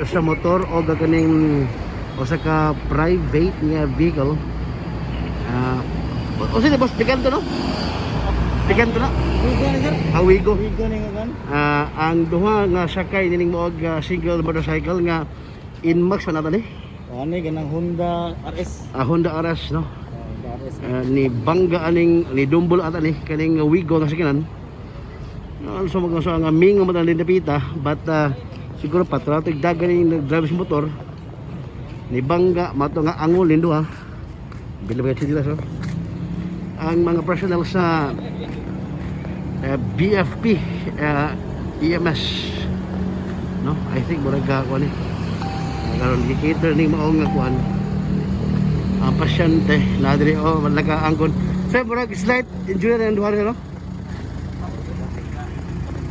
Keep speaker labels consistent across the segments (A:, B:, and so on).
A: sa motor o kaning usa ka private nga vehicle. Ah, o sino, boss, Picanto, no? Picanto na?
B: Wigo ni, sir.
A: Ah, Wigo.
B: Wigo ni nga kan.
A: Ah, ang duha nga sakay nining moog single motorcycle nga Inmax pa nato ni.
B: Ani ganang Honda RS.
A: Ah, Honda RS, no?
B: Oh, Honda RS.
A: Ah, ni bangga aning ni dumbol ata ni kaning Wigo nga sakinan. Also mga sa nga mingo man ang dapita, but siguro patratik dagan ning nag-drive sa motor ni bangga mato nga angol nin duha. Bila ba sila, so ang mga personnel sa BFP, EMS, no? I think murag ka kuan ni karon gi-cater ning mao nga kuan ang pasyente na diri, oh, wala ka angkon. So murag slight injury na ang duha nila, no?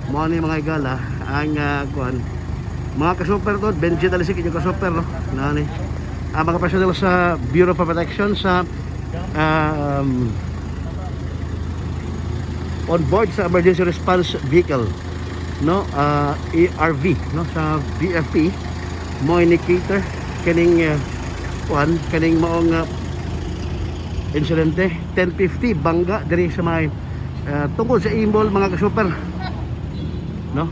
A: Mao ni, mga igala, ang kuan, mga kasuper to Benji Talisik inyo kasuper, no? Nani ang mga personnel sa Bureau of Protection sa on board sa emergency response vehicle, no, ERV, no, sa BFP mo indicator kaning kuan kaning maong insidente 10:50 bangga diri sa may tungkol sa Imol, mga kasuper, no?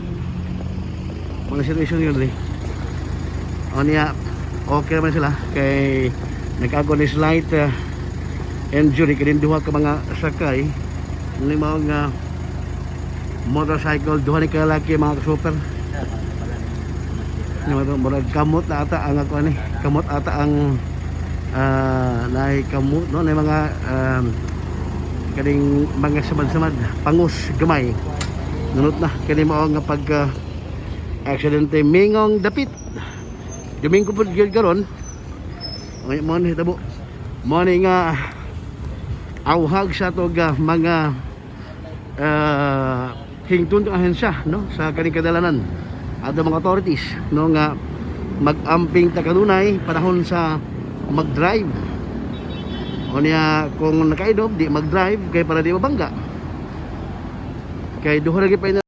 A: Mga situation yun diri. O niya, okay naman sila kay nag-ago ni slight injury kining duha ka mga sakay ni mga motorcycle, duha ni ka lalaki, mga kasuper. Ni mga murag kamot na ata ang ako ani, kamot ata ang naay kamot, no, na mga kaning mga samad-samad, pangus gamay. Nunot na kani mao nga pag aksidente mingong dapit. Domingo pud gyud karon. Ngay mo ni hitabo mo ni nga awhag sa atong mga hingtun ahensya, no, sa kaning kadalanan at mga authorities, no, nga mag-amping ta kanunay panahon sa mag-drive. O niya, kung nakainom, di mag-drive kay para di mabangga, kay duha ra gyud pa.